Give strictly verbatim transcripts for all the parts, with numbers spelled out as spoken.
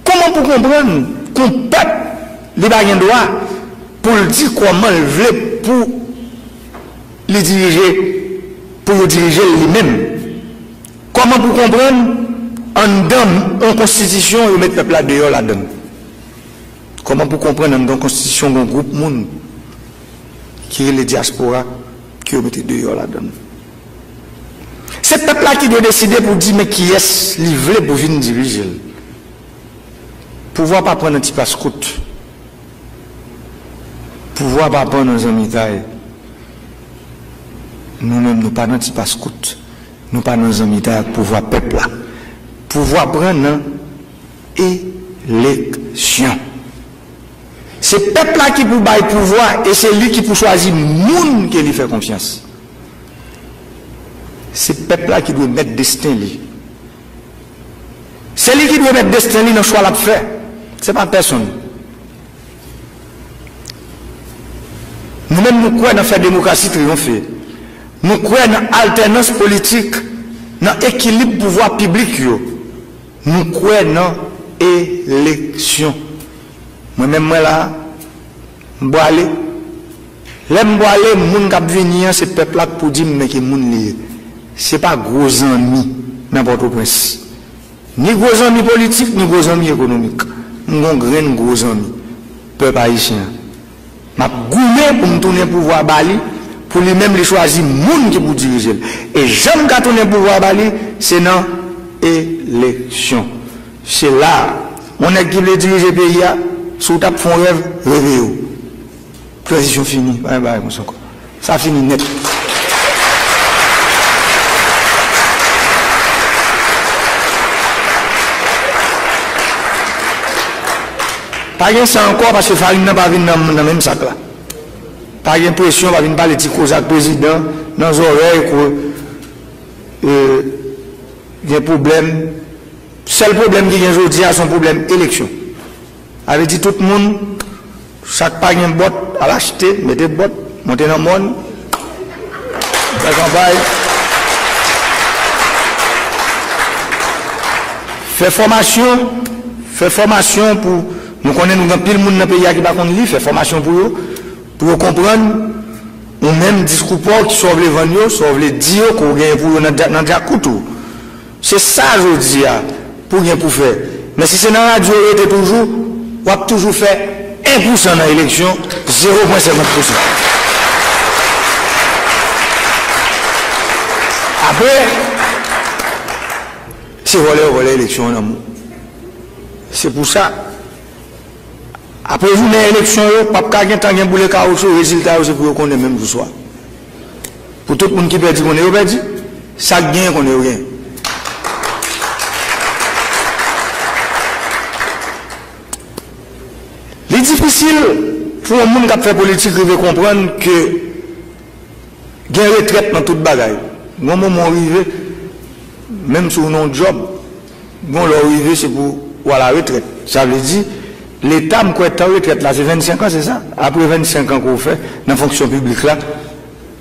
Kòman pou konprann ke yon pèp, li pa gen dwa pou l di kòman l vle pou li dirije, pou yo dirije l li menm? Kòman pou konprann anndan yon konstitisyon yo met pèp la deyò ladan l? Kòman pou konprann anndan yon konstitisyon gen yon gwoup moun ki rele dyaspora ke yo mete deyò ladan l? Se pèp la ki dwe deside pou di men kiyès li vle pou vin dirije l. Pouvwa pa pran nan ti paskout. Pouvwa pa pran nan zanmitay. Nou menm, nou pa nan ti paskout. Nou pa nan zanmitay ak pouvwa pèp la. Pouvwa pran nan eleksyon. Se pèp la ki pou bay pouvwa e se li ki pou chwazi moun ke li fè konfyans. Se pèp la ki dwe mèt desten li. Se li ki dwe mèt desten li nan chwa l ap fè. Se pa pèsonn. Nou menm, nou kwè nan fè demokrasi triyonfe. Nou kwè nan altènans politik, nan ekilib pouvwa piblik yo. Nou kwè nan eleksyon. Mwen menm, mwen la, m pwale. Lè m pwale, moun k ap vini an, se pèp la k pou di m men ki moun li ye. Se pa gwo zanmi nan Pòtoprens. Ni gwo zanmi politik, ni gwo zanmi ekonomik. M gon grenn gwo zanmi, pèp ayisyen an. M ap goumen pou m tounen pouvwa ba li, pou li menm li chwazi moun ki pou dirije l. E jan m ka tounen pouvwa ba li, se nan eleksyon. Se la a, yon nèg ki vle dirije peyi a, si w t ap fè yon rèv, reveye w. Tranzisyon fini, pa gen bagay konsa ankò. Sa fini nèt. Pa gen sa ankò, paske farin nan pa vin nan, nan menm sak la. Pa gen presyon, pa vin pale ti koze ak prezidan nan zòrèy, ko, e, gen pwoblèm. Sèl pwoblèm ki gen jodi a, se yon pwoblèm eleksyon. Sa vle di tout moun, sa k pa gen bòt, al achte, mete bòt, monte nan mòn, fè kanpay. Fè fòmasyon, fè fòmasyon pou, nou konnen nou gen anpil moun nan peyi a ki pa konn li, fè fòmasyon pou yo, pou yo konprann, ou menm diskou pa w, ki sa w vle vann yo, sa w vle di yo, ke w genyen pou yo nan dya-, nan djakout ou. Se sa jodi a pou gen pou fè. Men si se nan radyo w rete toujou, w ap toujou fè en pou san nan eleksyon, zewo pwen senkant pou san. Apre, se vòlè yo vòlè eleksyon an nan men w. Se pou sa, apre jounen eleksyon yo, p ap ka gen tan gen boule kawoutchou, rezilta yo se pou yo konnen menm jou swa. Pou tout moun ki pèdi konnen yo pèdi, sa k genyen konnen yo genyen. Li difisil pou yon moun k ap fè politik rive konprann ke gen retrèt nan tout bagay. Gon moman w rive, menm si w nan yon djòb, gon lè w rive, se pou w al a retrèt. Sa vle di, Leta, m kwè tan retrèt la, se vennsenk an, se sa? Apre vennsenk an ke w fè nan fonksyon piblik la,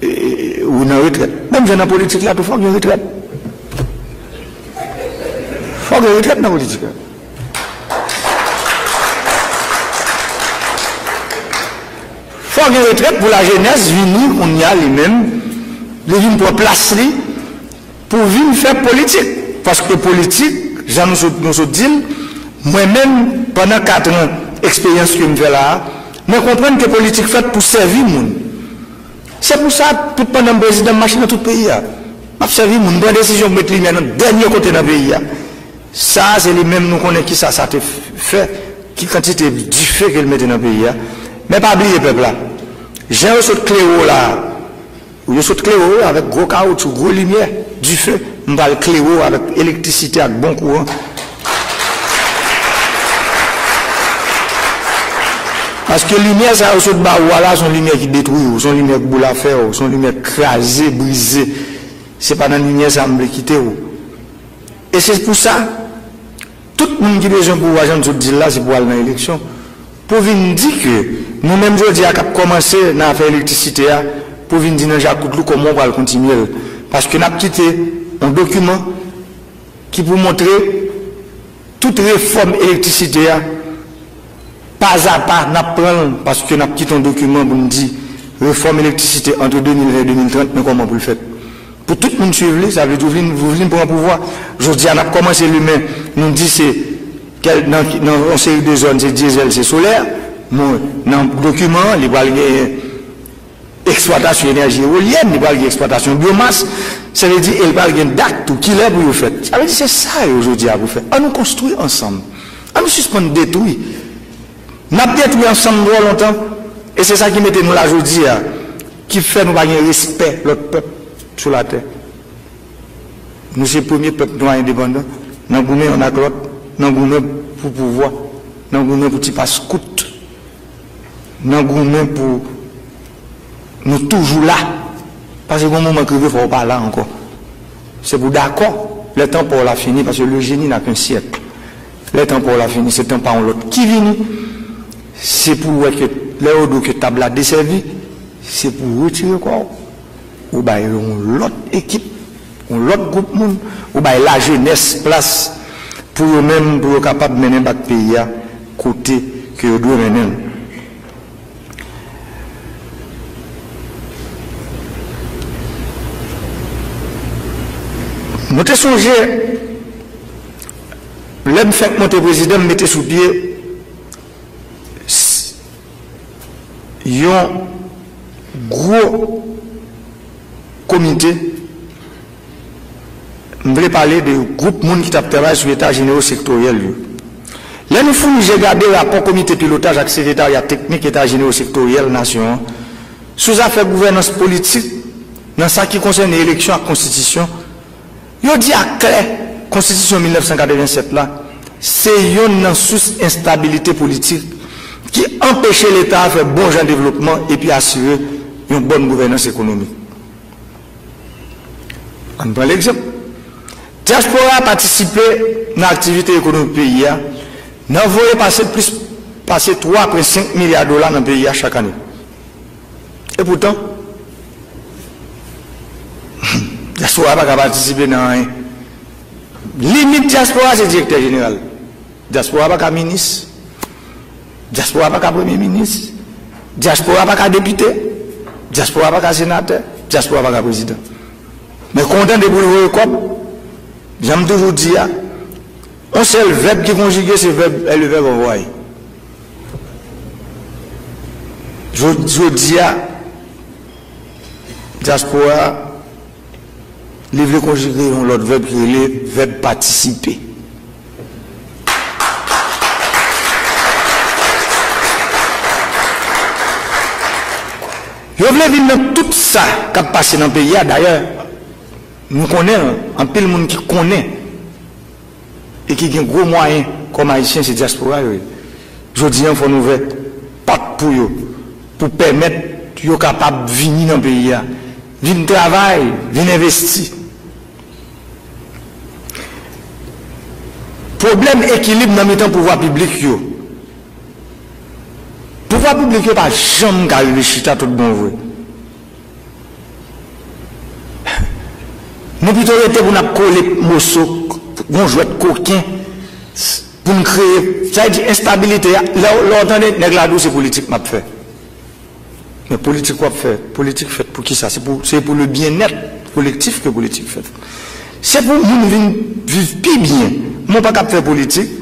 e, e, ou nan retrèt. Menm jan nan politik la tou, fòk gen retrèt. Fòk gen retrèt nan politik la. Fò gen retrèt pou lajenès vini kounye a li menm, li vin pran plas li pou vin fè politik. Paske politik, jan nou sot, nou sot di l, mwen menm, pandan katran eksperyans ke m fè la a, mwen konprann ke politik fèt pou sèvi moun. Se pou sa, tout pandan m prezidan, m mache nan tout peyi a. M ap sèvi moun, m pran desizyon pou met limyè nan dènye kote nan peyi a. Sa a, se li menm nou konnen kisa sa te f-, fè, ki kantite dife ke l mete nan peyi a. Men pa bliye pèp la. Jan yo sot klere w la a, yo sot klere w avèk gwo kawoutchou, gwo limyè, dife, m pral klere w avèk elektrisite ak bon kouran. Paske limyè sa yo sot ba ou a la, se yon limyè ki detwi w, se yon limyè k boule afè w, se yon limyè k kraze, brize. Se pa nan limyè sa a m vle kite w. E se pou sa, tout moun ki bezwen pouvwa, jan m sot di l la, se pou al nan eleksyon. Pou vin di ke nou menm jodi a k ap kòmanse nan afè elektrisite a, pou vin di nan djakout li kòman w pral kontinye l. Paske n ap kite yon dokiman ki pou montre Tout refòm elektrisite a, pazapa, n ap pran l, paske n ap kite yon dokiman pou n di, refòm elektrisite ant de mil ven e de mil trant, men kòman pou l fèt. Pou tout moun swiv li, sa vle di ou vin, ou vin pran pouvwa. Jodi a, n ap kòmanse limen, nou di se, kèl, nan, nan yon seri de zòn, se dyezèl, se solè. Bon, nan dokiman an, li pral gen eksplwatasyon enèji ewolyèn, li pral gen eksplwatasyon byomas, sa vle di, e l pral gen dat tou, kilè pou yo fèt. Sa vle di, se sa yo jodi a pou fè. Ann nou konstwi ansanm. Ann nou sispann detwi. N ap detwi ansanm twò lontan, e se sa ki mete nou la jodi a, ki fè nou pa gen respè lòt pèp sou latè. Nou se premye pèp nwa endepandan, nan goumen youn ak lòt, nan goumen pou pouvwa, nan goumen pou ti pas kout, nan goumen pou nou toujou la. Paske gon moman k rive, fò w pa la ankò. Se pou dakò, le temps pour la fini, parce que le génie n'a qu'un siècle. Le temps pour la fini, se tan pa yon lòt ki vini. Se pou w wè ke lè yo di w ke tab la desèvi, se pou w retire kò w. Ou bay yon lòt ekip, yon lòt gwoup moun, ou bay lajenès plas pou yo menm, pou yo kapab mennen bak peyi a kote ke yo dwe mennen l. Nou te sonje, lè m fèk monte prezidan, m mete sou pye s-, yon gwo komite, m vle pale de gwoup moun ki t ap travay sou eta jenero sektoryèl yo. Lè nou founi je gade rapò komite pilotaj ak sekretarya teknik eta jenero sektoryèl nasyon an, sou zafè gouvènans politik, nan sa ki konsène eleksyon ak konstitisyon, yo di aklè, konstitisyon mil nèf san katrevennsèt la, se yonn nan sous enstabilite politik ki anpeche Leta a fè bon jan devlopman epi asire yon bòn gouvènans ekonomik. Ann pran legzanp. Dyaspora a patisipe nan aktivite ekonomik peyi a, nan voye pase plis pase twa pwen senk milya dola nan peyi a chak ane. Epoutan, dyaspora a pa ka patisipe nan anyen. Limit dyaspora a se direktè jeneral. Dyaspora pa ka minis. Dyaspora pa ka premye minis. Dyaspora pa ka depite. Dyaspora pa ka senatè. Dyaspora pa ka prezidan. Men kontan depi w voye kòb, jan m toujou di a, yon sèl vèb ki konjige, se vèb, è, le vèb anvwaye. Jodi a, dyaspora a, li vle konjige yon lòt vèb ki rele vèb patisipe. Yo vle vin nan tout sa k ap pase nan peyi a. Dayè, nou konnen, anpil moun ki konnen e ki gen gwo mwayen kòm Ayisyen, se dyaspora yo ye. Jodi a, fò n ouvè pòt pou yo, pou pèmèt yo kapab vini nan peyi a, vin travay, vin envesti. Pwoblèm ekilib nan mitan pouvwa piblik yo. Pouvwa piblik yo pa janm ka rive chita tout bon vre. Nou pito rete pou n ap kole moso, gon jwèt koken, pou n kreye, sa vle di enstabilite a. Lè, lè w tande nèg la di w se politik m ap fè. Men politik w ap fè, politik fèt pou kisa? Se pou, se pou le bien-être collectif ke politik fèt. Se pou moun vin viv pi byen. Mwen pa kab fè politik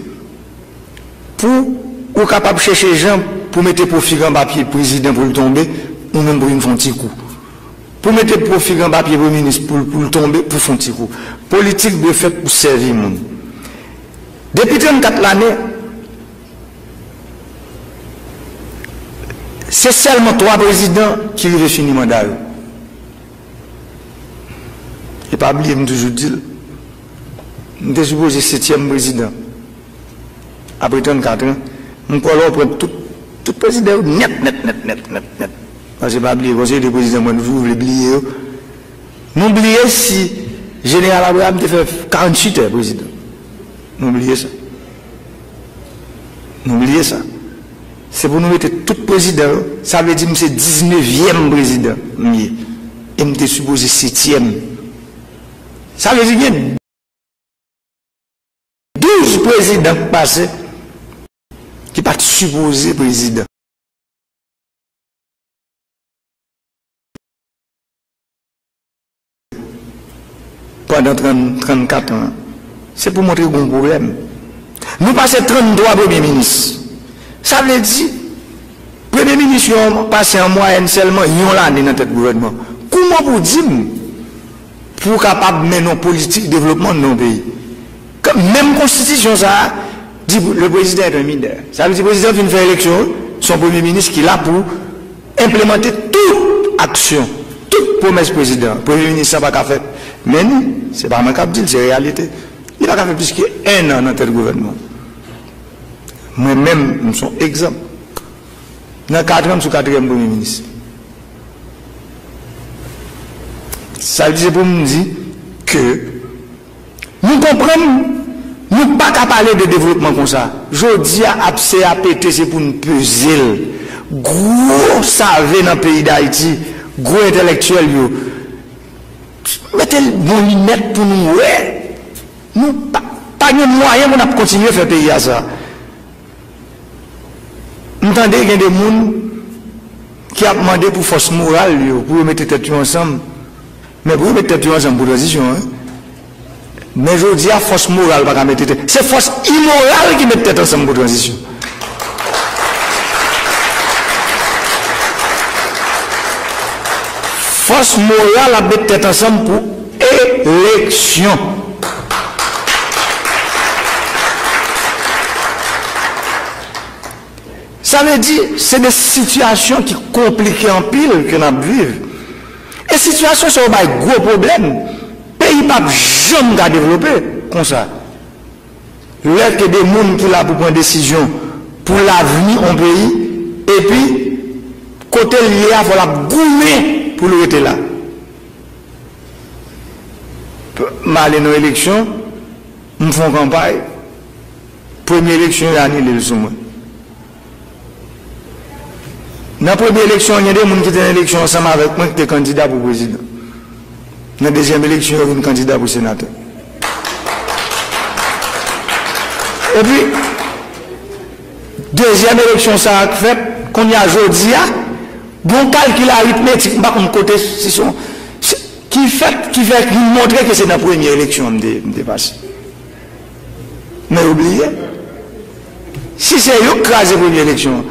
pou ou kapab chèche jan pou mete pwofig anba pye prezidan pou l tonbe, ou menm pou vin fè yon ti kou. Pou mete pwofig anba pye premye minis pou, pou l tonbe, pou fè yon ti kou. Politik dwe fèt pou sèvi moun. Depi trannkat lane, se sèlman twa prezidan ki rive fini manda yo. E pa bliye, m toujou di l, m te sipoze setyèm prezidan. Apre trannkat an, m kwè lè w pran tout, tout prezidan yo nèt, nèt, nèt, nèt, nèt, nèt. Paske pa bliye, konseye de prezidan, mwen, nou toujou vle bliye yo. Nou bliye si Jeneral Abraham te fè karanntuit è prezidan. Nou bliye sa. Nou bliye sa. Se pou nou mete tout prezidan yo. Sa vle di m se diznevyèm prezidan m ye. E m te sipoze setyèm. Sa vle di gen douz prezidan k pase ki pa t sipoze prezidan. Pandan trant, trannkat an, se pou montre gen yon pwoblèm. Nou pase tranntwa premye minis. Sa vle di, premye minis yo pase an mwayèn sèlman yon lane nan tèt gouvènman. Kouman pou di m pou w kapab mennen yon politik devlopman nan yon peyi? Ke menm konstitisyon sa a di le président est un mineur. Sa vle di prezidan fin fè eleksyon, se yon premye minis ki la pou enplemante tout aksyon, tout pwomès prezidan. Premye minis sa pa ka fè. Men ni, se pa mwen k ap di l, se reyalite. Li pa ka fè plis ke en an nan tèt gouvènman. Mwen menm, m se yon egzanp. Nan kat an, m sou katriyèm premye minis. Sa vle di se pou m di ke nou konprann, nou pa ka pale de devlopman konsa. Jodi a, ap se a pete, se pou n peze l. Gwo save nan peyi Dayiti, gwo entèlektyèl yo, mete l bon linèt pou nou wè. Nou pa, pa gen mwayen pou n ap kontinye fè peyi a sa. M tande gen de moun ki ap mande pou fòs moral yo, pou yo mete tèt yo ansanm. Men pou yo mete tèt yo ansanm pou tranzisyon, wi. Men jodi a, fòs moral pa ka mete tèt. Se fòs imoral ki mete tèt ansanm pou tranzisyon. Fòs moral ap mete tèt ansanm pou eleksyon. Sa vle di, se de sitiyasyon ki konplike anpil ke n ap viv. E sitiyasyon sa yo bay gwo pwoblèm. Peyi p ap janm ka devlope konsa. Lè ke de moun ki la pou pran desizyon pou lavni yon peyi, epi kote l ye a, fò l ap goumen pou l rete la. M ale nan eleksyon, m fè yon kanpay, premye eleksyon, yo anile l sou mwen. Nan premye eleksyon, gen de moun ki te nan eleksyon ansanm avèk mwen ki te kandida pou prezidan. Nan dezyèm eleksyon, yo vin kandida pou senatè. Epi, dezyèm eleksyon sa a k fèt, kounye a jodi a, gen yon kalkil aritmetik, m pa konn kote, si se yon, se, ki fèt, ki fè, ki montre ke se nan premye eleksyon an m te, m te pase. Men yo bliye. Si se yo k kraze premye eleksyon an,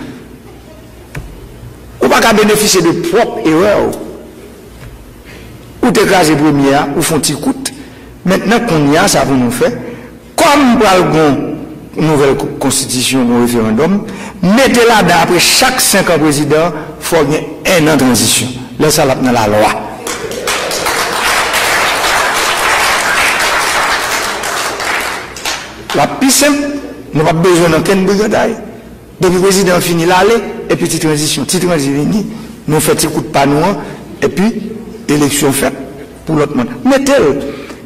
ou pa ka benefisye de pwòp erè w. Ou te kraze premye a, ou fè yon ti kout. Mentnan, kounye a, sa pou nou fè. Kòm pral gen yon nouvèl ko-, konstitisyon, yon referandòm, mete ladan apre chak senk an prezidan, fò gen en an tranzisyon. Lè sa, l ap nan lalwa. L ap pi senp, nou p ap bezwen nan kenn briganday. Depi prezidan an fini, l ale, epi ti tranzisyon, ti tranzi vini, nou fè ti kout pa nou an, epi eleksyon fèt pou lòt manda. Mete l.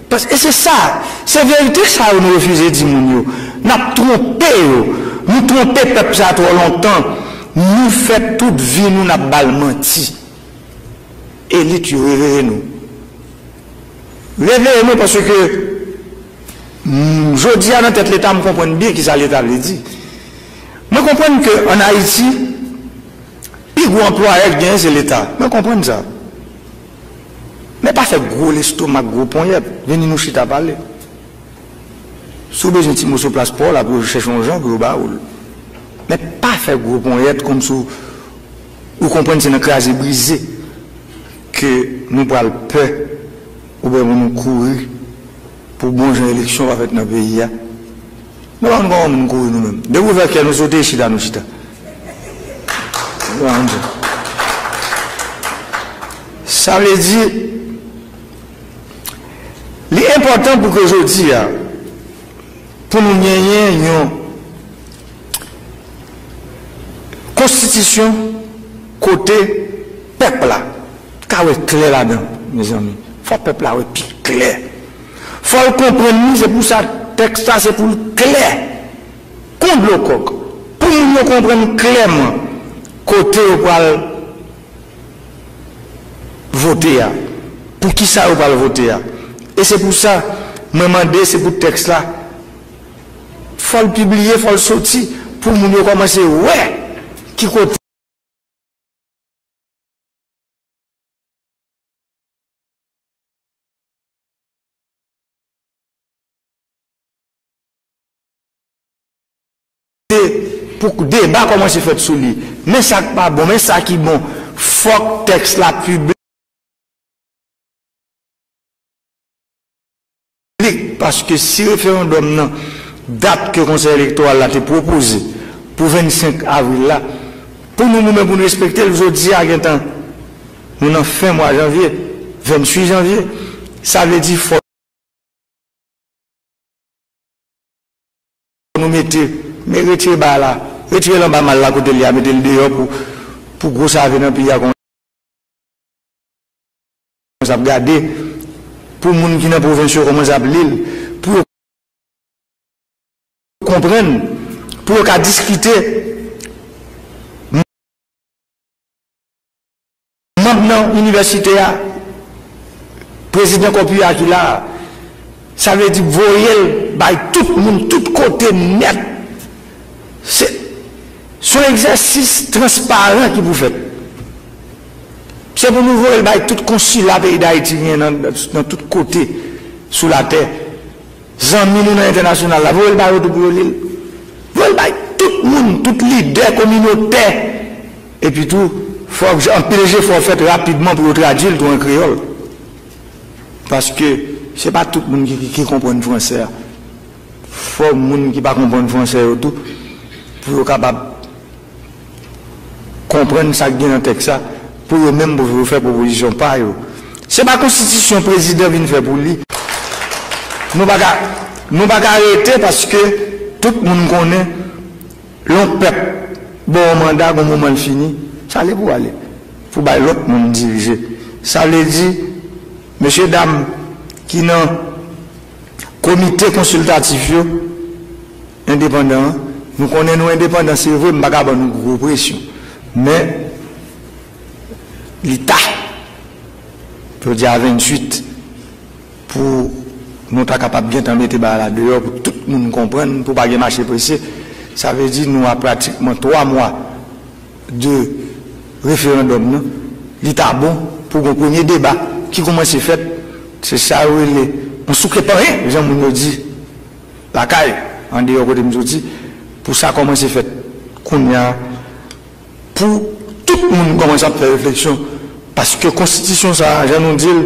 Paske se sa, se verite sa yo nou refize di moun yo. N ap twonpe yo. Nou twonpe pèp sa twò lontan. Nou fè tout vi nou n ap ba l manti. Elit yo, reveye nou. Reveye nou paske, mm, jodi a nan tèt Leta, m konprann byen kisa Leta vle di. Mwen konprann ke ann Ayiti, pi gwo anplwayè k genyen se Leta. Mwen konprann sa. Men pa fè gwo lestomak, gwo ponyèt, vini nou chita pale. Si w bezwen ti moso plas pa w la pou yo chèche yon jan pou yo ba ou l. Men pa fè gwo ponyèt kòmsi w, ou konprann se nan kraze brize ke nou pral pè oubyen pou nou kouri pou bon jan eleksyon pa fèt nan peyi a. Nou pa konn kòman moun kouri nou menm. Depi ouvè kè nou sote, chita nou chita. Nou pa konn sa. Sa vle di, li enpòtan pou ke jodi a, pou nou genyen yon konstitisyon kote pèp la ka wè klè ladan, mezanmi. Fò pèp la wè pi klè. Fò l konprann li, se pou sa tèks la se pou l klè. Kon dlo kòk. Pou moun yo konprann klèman kote yo pral vote a, pou kisa yo pral vote a. E se pou sa, mwen mande, se pou tèks la, Fò l pibliye, fò l soti pou moun yo kòmanse wè ki kote pou deba kòmanse fèt sou li. Men sa k pa bon, men sa ki bon. Fòk tèks la piblik, paske si referandòm nan, dat ke Konsèy Elektoral la te pwopoze pou vennsenk avril la, pou nou, nou menm, pou nou respekte l, jodi a gentan, nou nan fen mwa janvye, venntuit janvye, sa vle di fò nou mete, men retire ba la, retire l anba mal la kote l ye a, mete l deyò pou, pou gwo save nan peyi a kòmanse ap gade, pou moun ki nan pwovens yo kòmanse ap li l, pou yo konprann, pou yo ka diskite. Manm nan inivèsite a, prezidan kòpi a ki la a, sa vle di voye l bay tout moun, tout kote nèt. Se, se yon egzèsis transparan ki pou fèt. Se pou nou voye l bay tout konsila peyi Dayiti gen nan, nan tout kote sou latè. Zanmi nou nan entènasyonal la, voye l ba yo tou pou yo li l. Voye l bay tout moun, tout lidè kominotè. Epi tou, fòk anpil jefò fèt rapidman pou yo tradui l tou an kreyòl. Paske se pa tout moun ki, ki, ki konprann fransè a. Fò moun ki pa konprann fransè yo tou, pou yo kapab konprann sa k gen nan tèks la, pou yo menm pou yo fè pwopozisyon pa yo. Se pa konstitisyon prezidan vin fè pou li. Nou pa ka, nou pa ka rete paske tout moun konnen lè yon pèp ba w yon manda, gon moman l fini, sa ale pou ale, pou bay lòt moun dirije. Sa vle di, mesye dam ki nan komite konsiltatif yo, endepandan an, nou konnen nou endepandan, se vre, m pa ka ban nou gwo presyon. Men, li ta. Jodi a venntuit, pou nou ta kapab gentan mete bagay la deyò, pou tout moun konprann, pou pa gen mache prese. Sa vle di nou a pratikman twa mwa de referandòm nan, li ta bon pou gon premye deba ki kòmanse fèt. Se sa yo rele yon souke panyen, jan moun yo di lakay, andeyò kote m soti, pou sa kòmanse fèt kounye a, pou tout moun kòmanse ap fè refleksyon. Paske konstitisyon sa a, jan nou di l,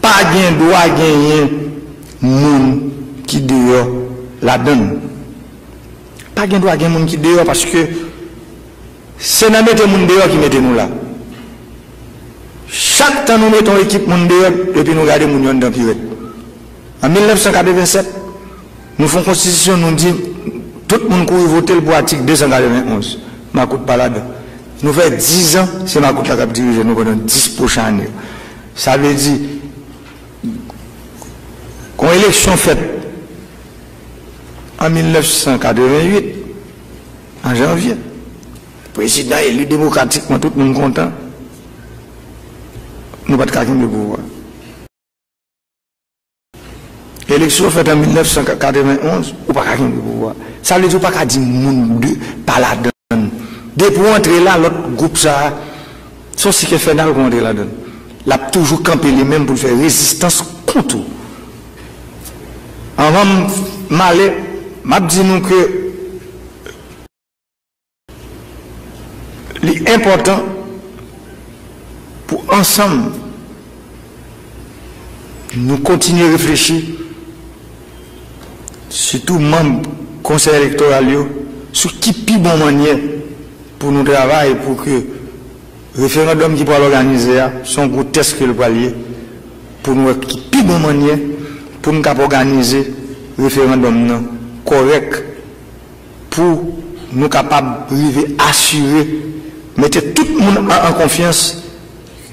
pa gen dwa genyen moun ki deyò ladan l. Pa gen dwa gen moun ki deyò, paske se nan mete moun deyò ki mete nou la. Chak tan nou mete yon ekip moun deyò, epi nou gade moun yo anndan pi rèd. An mil nèf san katrevennsèt, nou fè yon konstitisyon, nou di tout moun kouri vote l pou atik de san katrevenn onz. Makout pa ladan. Nou fè diz an, se makout la k ap dirije nou pandan dis pwochen ane yo. Sa vle di, gon eleksyon fèt an mil nèf san katrevenn uit, an janvye. Prezidan eli demokratikman, tout moun kontan. Nou pa t ka kenbe pouvwa. Eleksyon fèt an mil nèf san katrevenn onz, ou pa ka kenbe pouvwa. Sa vle di ou pa ka di moun de pa ladan. Depi w antre la, lòt gwoup sa a, se yon sik enfènal pou antre ladan. L ap toujou kanpe li menm pou l fè rezistans kont ou. Anvan m, m ale, m ap di nou ke li enpòtan pou ansanm nou kontinye reflechi, sitou manm Konsèy Elektoral yo, sou ki pi bon mannyè pou nou travay pou ke referandòm ki pral òganize a, se yon gwo tès ke l pral ye, pou nou wè ki pi bon mannyè pou n kab òganize referandòm nan kòrèk, pou nou kapab rive asire, mete tout moun an, an konfyans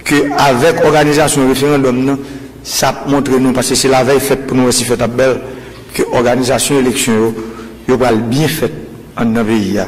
ke avèk òganizasyon referandòm nan, sa ap montre nou, paske se lavèy fèt pou nou wè si fèt ap bèl, ke òganizasyon eleksyon yo, yo pral byen fèt anndan peyi a.